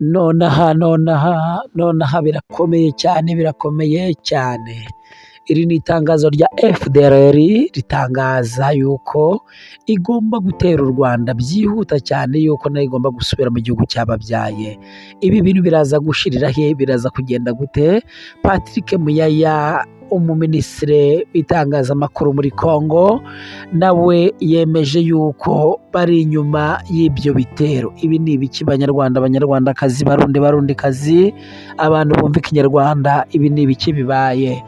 Nonaha nonaha nonaha birakomeye cyane, birakomeye cyane. Iri ni itangazo rya FDLR ritangaza yuko igomba gutera u Rwanda byihuta cyane, yuko nayo igomba gusubira mu gihugu cyababyaye. Ibi bintu biraza gushirira he? Biraza kugenda gute? Patrick Muyaya, umuminisitiri w'itangazamakuru muri Congo, nawe yemeje yuko bari inyuma y'ibyo bitero. Ibi ni ibiki Banyarwanda, Banyarwandakazi, Barundi, Barundikazi, abantu bumva Ikinyarwanda, ibi ni ibiki bibaye?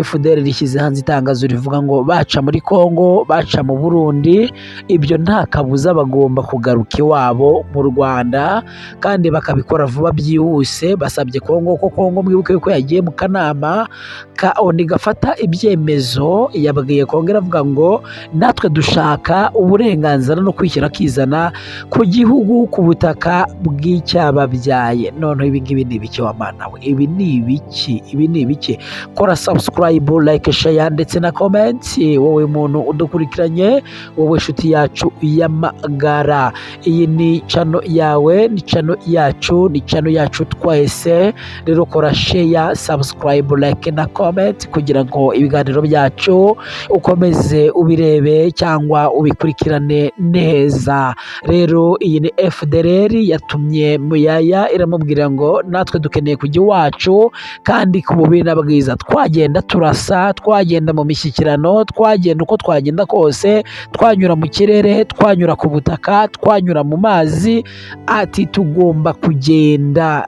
FDL rishyize hanze itangazo rivuga ngo baca muri Congo, baca mu Burundi, ibyo nta kabuza bagomba kugaruka iwabo mu Rwanda kandi bakabikora vuba byihuse. Basabye Congo ko Congo, mwibuke yuko yagiye mu kanama ka ONU gafata ibyemezo, yabwiye Congo iravuga ngo natwe dushaka uburenganzira no kwishyira akizana ku gihugu, ku butaka bw'icyababyaye. Noneho ibi ngibi ni ibiki wa mana we? Ibi ni ibiki? Ibi ni ibiki? Kora subscribe, like, share ndetse na comment. Wowe muntu udukurikiranye, wowe nshuti yacu y'amagara, iyi ni channel yawe, ni channel yacu, ni channel yacu twese. Rero kora share, subscribe, like na comment kugira ngo ibiganiro byacu ukomeze ubirebe cyangwa ubikurikirane neza. Rero iyi ni FDLR yatumye Muyaya, iramubwira ngo natwe dukeneye kujya iwacu kandi ku bubi na bwiza. Twagenda turasa, twagenda mu mishyikirano, twagenda uko twagenda kose, twanyura mu kirere, twanyura ku butaka, twanyura mu mazi, ati tugomba kugenda.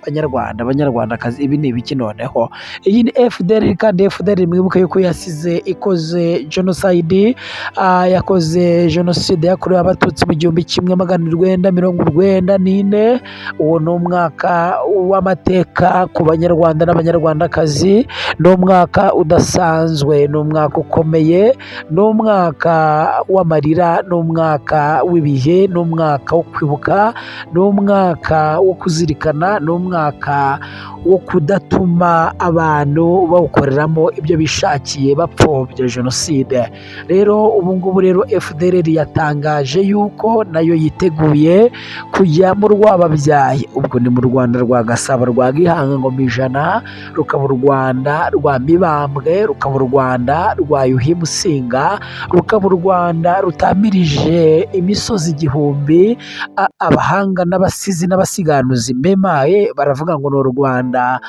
Banyarwanda, Banyarwandakazi, ibi ni ibiki noneho? Iyi ni FDL, kandi FDL mwibuke yuko yasize ikoze genocide, yakoze jenoside yakorewe Abatutsi mu 1994. Uwo ni umwaka w'amateka ku Banyarwanda n'Abanyarwandakazi, ni umwaka udasanzwe, ni umwaka ukomeye, ni umwaka w'amarira, ni umwaka w'ibihe, ni umwaka wo kwibuka, ni umwaka wo kuzirikana, ni umwaka wo kudatuma abantu bawukoreramo ibyo bishakiye bapfobya jenoside. Rero ubu ngubu rero FDLR yatangaje yuko nayo yiteguye kujya mu rwababyaye. Ubwo ni mu Rwanda rwa Gasabo, rwa Gihanga ngoma ijana, rukaba u Rwanda rwa Mibambwe, rukaba u Rwanda rwa Yuhi Musinga, rukaba u Rwanda rutamirije imisozi igihumbi. Abahanga n'abasizi n'abasiganuzi mbemaye baravuga ngo ni u Rwanda,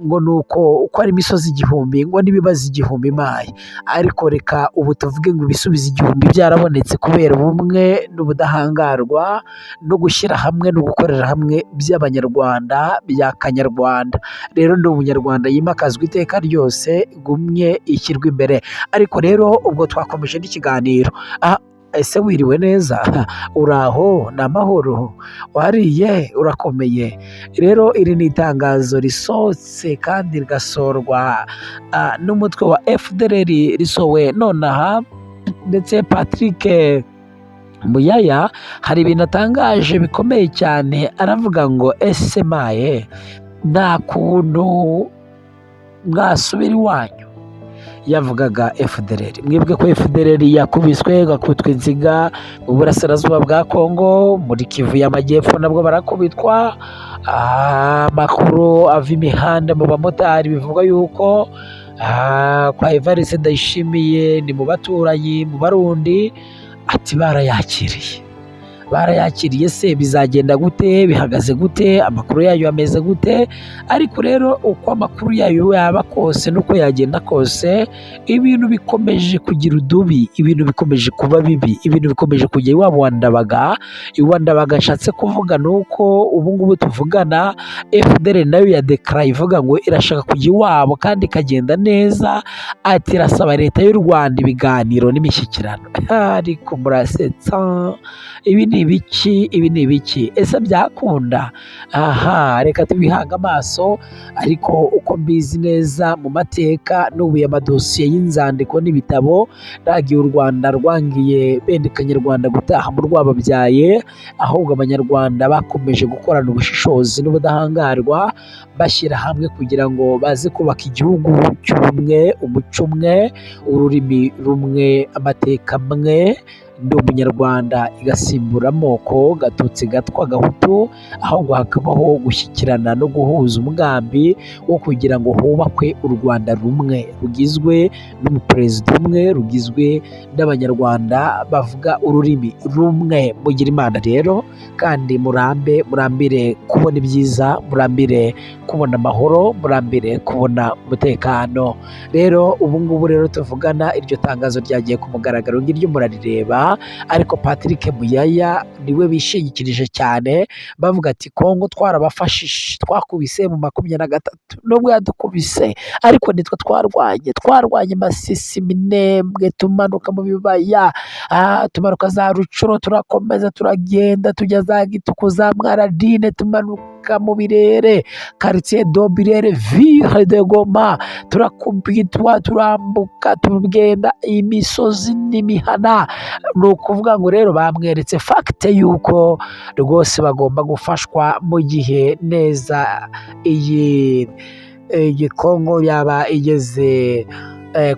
ngo ni uko uko ari imisozi igihumbi, ngo n'ibibazo igihumbi maye. Ariko reka ubu tuvuge ngo ibisubizo igihumbi byarabonetse kubera ubumwe n'ubudahangarwa no gushyira hamwe no gukorera hamwe by'Abanyarwanda bya Kanyarwanda. Rero ndi Umunyarwanda yimakazwa iteka ryose, gumye ishyirwa imbere. Ariko rero ubwo twakomeje n'ikiganiro. Ese wiriwe neza? Uraho? Ni amahoro? Wariye? Urakomeye? Rero iri ni itangazo risohotse kandi rigasorwa n'umutwe wa FDLR, risowe nonaha, ndetse Patrick Muyaya hari ibintu atangaje bikomeye cyane. Aravuga ngo ese maye nta kuntu mwasubira iwanyu? Yavugaga FDLR. Mwibwe ko FDLR yakubiswe, igakubitwa inziga mu burasirazuba bwa Congo, muri Kivu y'Amajyepfo nabwo barakubitwa. Amakuru ava imihanda mu bamotari bivuga yuko kwa Evariste Ndayishimiye, ni mu baturanyi, mu Barundi, ati barayakiriye. Barayakiriye se bizagenda gute? Bihagaze gute? Amakuru yayo ameze gute? Ariko rero uko amakuru yayo yaba kose n'uko yagenda kose, ibintu bikomeje kugira udubi, ibintu bikomeje kuba bibi, ibintu bikomeje kujya iwabo wa Ndabaga. Iwa Ndabaga nshatse kuvuga ni uko ubu ngubu tuvugana FDL nayo yadekaraye ivuga ngo irashaka kujya iwabo kandi ikagenda neza, ati irasaba leta y'u Rwanda ibiganiro n'imishyikirano. Ariko murasetsa, ibi ni ibiki? Ibi ni ibiki? Ese byakunda? Aha reka tubihange amaso. Ariko uko mbizi neza mu mateka n'ubuye amadosiye y'inzandiko n'ibitabo, ntagiye u Rwanda rwangiye bene Kanyarwanda gutaha mu rwababyaye, ahubwo Abanyarwanda bakomeje gukorana ubushishozi n'ubudahangarwa, bashyira hamwe kugira ngo baze kubaka igihugu cy'ubumwe, umuco umwe, ururimi rumwe, amateka amwe. Ndi Umunyarwanda igasimbura amoko Gatutsi, Gatwa, Gahutu, ahubwo hakabaho gushyikirana no guhuza umugambi wo kugira ngo hubakwe u Rwanda rumwe rugizwe n'umuperezida umwe, rugizwe n'Abanyarwanda bavuga ururimi rumwe. Mugira Imana rero kandi murambe, murambire kubona ibyiza, murambire kubona amahoro, murambire kubona umutekano. Rero ubu ngubu rero tuvugana iryo tangazo ryagiye ku mugaragaro, ngiryo murarireba, ariko Patrick Muyaya niwe bishingikirije cyane bavuga ati Kongo twarabafashije, twakubise mu 23 nubwo yadukubise ariko nitwe twarwanye Masisi, Minembwe, tumanuka mu bibaya, tumanuka za Rucuro, turakomeza turagenda tujya za Gituku, za Mwaradine, tumanuka mu Birere, quartier do Birere, ville de Goma, turakubitwa, turambuka, tugenda imisozi n'imihana. Ni ukuvuga ngo rero bamweretse fact yuko rwose bagomba gufashwa mu gihe neza iyi Kongo yaba igeze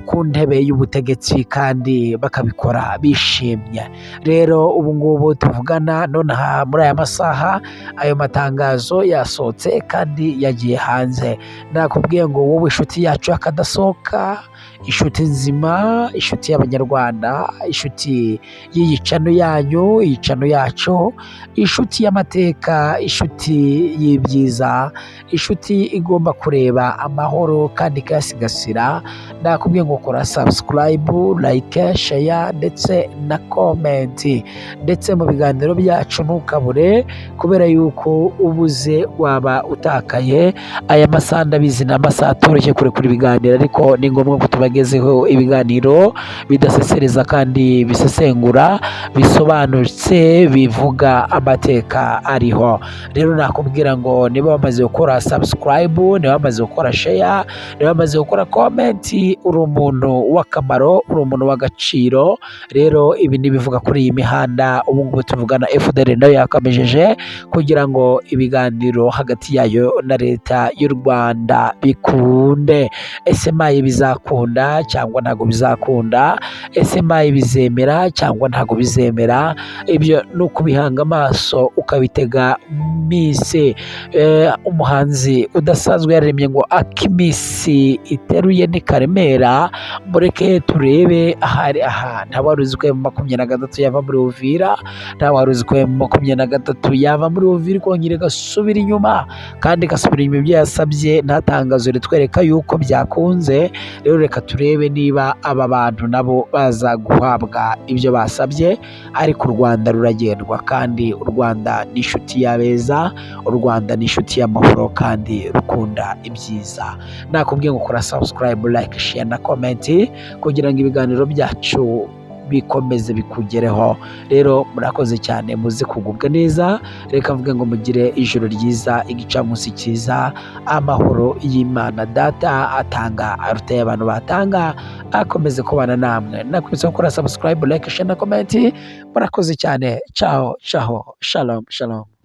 ku ntebe y'ubutegetsi, kandi bakabikora bishimye. Rero ubu ngubu tuvugana nonaha muri aya masaha ayo matangazo yasohotse kandi yagiye hanze. Nakubwiye ngo wowe inshuti yacu akadasohoka, inshuti nzima, inshuti y'Abanyarwanda, inshuti y'iyi channel yanyu, iyi channel yacu, inshuti y'amateka, inshuti y'ibyiza, inshuti igomba kureba amahoro kandi ikayasigasira, nakubwiye ngo kora subscribe, like, share ndetse na comment, ndetse mu biganiro byacu ntukabure, kubera yuko ubuze waba utakaye. Aya masaha ndabizi ni amasaha atoroshye kurekura ibiganiro, ariko ni ngombwa ko tubagezeho ibiganiro bidasesereza kandi bisesengura, bisobanutse, bivuga amateka ariho. Rero nakubwira ngo niba wamaze gukora subscribe, niba wamaze gukora share, niba wamaze gukora comment, uri umuntu w'akamaro, uri umuntu w'agaciro. Rero ibi ni ibivuga kuri iyi mihanda ubu ngubu tuvugana, FDLR nayo yakamejeje kugira ngo ibiganiro hagati yayo na leta y'u Rwanda bikunde. Ese mayi bizakunda cyangwa ntabwo bizakunda? Ese mayi bizemera cyangwa ntabwo bizemera? Ibyo ni ukubihanga amaso ukabitega minsi. Umuhanzi udasanzwe yaremye ngo akimisi iteruye ni Karemera, mureke turebe ahari aha. Nta wari uzi ko M23 yava muri Uvira, nta wari uzi ko M23 yava muri Uvira ikongera igasubira inyuma, kandi igasubira inyuma ibyo yasabye nta tangazo ritwereka yuko byakunze. Rero reka turebe niba aba bantu nabo baza guhabwa ibyo basabye, ariko u Rwanda ruragendwa kandi u Rwanda ni inshuti y'abeza, u Rwanda ni inshuti y'amahoro kandi rukunda ibyiza. Nakubwiye ngo kora subscribe, like, share na comment kugira ngo ibiganiro byacu bikomeze bikugereho. Rero murakoze cyane, muze kugubwa neza. Reka mvuge ngo mugire ijoro ryiza, igicamunsi cyiza, amahoro y'Imana Data atanga aruta abantu batanga akomeze kubana namwe. Nakwibutsa gukora subscribe, like, share na comment. Murakoze cyane. Ciao ciao, shalom shalom.